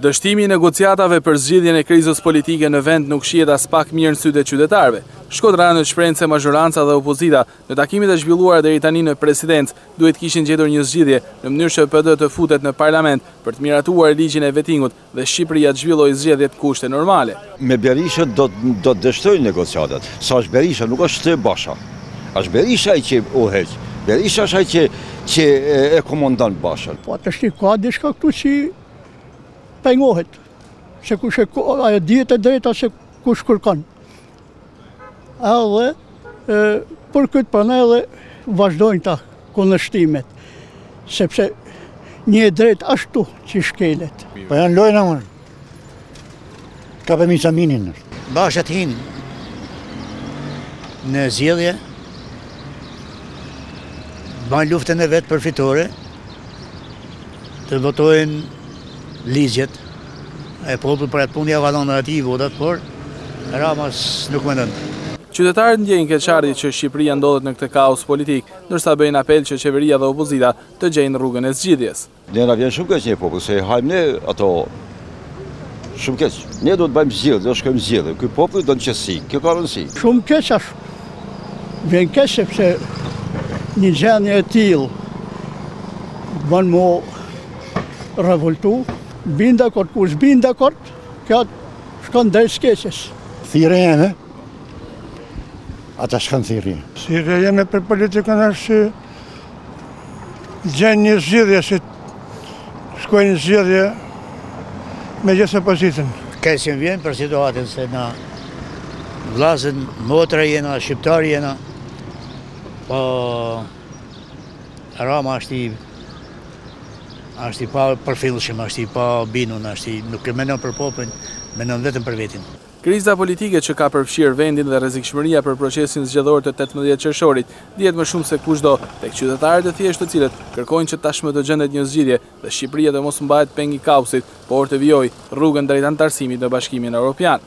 Dështimi i negociatave për zgjidhjen e krizës politike në vend nuk shihet aspak mirë në sytë e qytetarëve. Shkodranët shprehen se mazhoranca dhe opozita, në takimet e zhvilluara deri tani në presidencë, duhet të kishin gjetur një zgjidhje, në mënyrë që PD të futet në parlament për të miratuar ligjin e vetingut dhe Shqipëria të zhvillojë zgjedhjet në kushte normale. Me Berishën do të dështojnë negociatat. Se është Berisha, nuk është Basha. Është Berisha ai që udhëheq. Berisha është ai që që e komandon Bashën. Po tash ka diçka këtu që pengohet. Se kush e ajo dihet e drejta se kush kërkon. Edhe e, për këtë prandaj edhe vazhdojnë këta kundërshtimet. Sepse një e drejtë ashtu që shkelet. Po janë lojna më. Ka për mi caminin. Basha të hinë në zgjedhje, bën luftën e vet për fitore, të votojnë ligjet e popullit për atë punë ja ka dhënë atij votat, por Rama nuk mendon. Qytetarët ndjejnë keqardhje që Shqipëria ndodhet në këtë kaos politik, ndërsa bëjnë apel që qeveria dhe opozita të gjejnë rrugën e zgjidhjes. Ne na vjen shumë keq ne popull, se i hajmë ne ato shumë keq. Ne do të bëjmë zgjedhje, do shkojmë zgjedhje. Ky popull do në qetësi, kjo ka rëndësi. Shumë keq është. Vjen keq sepse një gjendje e tillë bën mu revoltu, bin dakord, kur s'bin dakord, kjo shkon drejt së keqes. Thirrja jeme, ata s'kanë thirrje. Thirrja jeme për politikën është që Gjejnë një zgjidhje si shkojnë në zgjedhje me gjithë opozitën. Keq më vjen për situatën se na vllazën, motra jena, shqiptar jena, po Rama është i është i papërfillshëm, është i pabindun, është i nuk e menon për popullin, menon vetëm për vetin. Kriza politike që ka përfshirë vendin dhe rrezikshmëria për procesin zgjedhor të 18 qershorit dihet më shumë se kushdo tek qytetarët e thjeshtë të cilët kërkojnë që tashmë të gjendet një zgjidhje dhe Shqipëria të mos mbahet peng i kaosit, por të vijojë rrugën drejt anëtarësimit në Bashkimin Europian.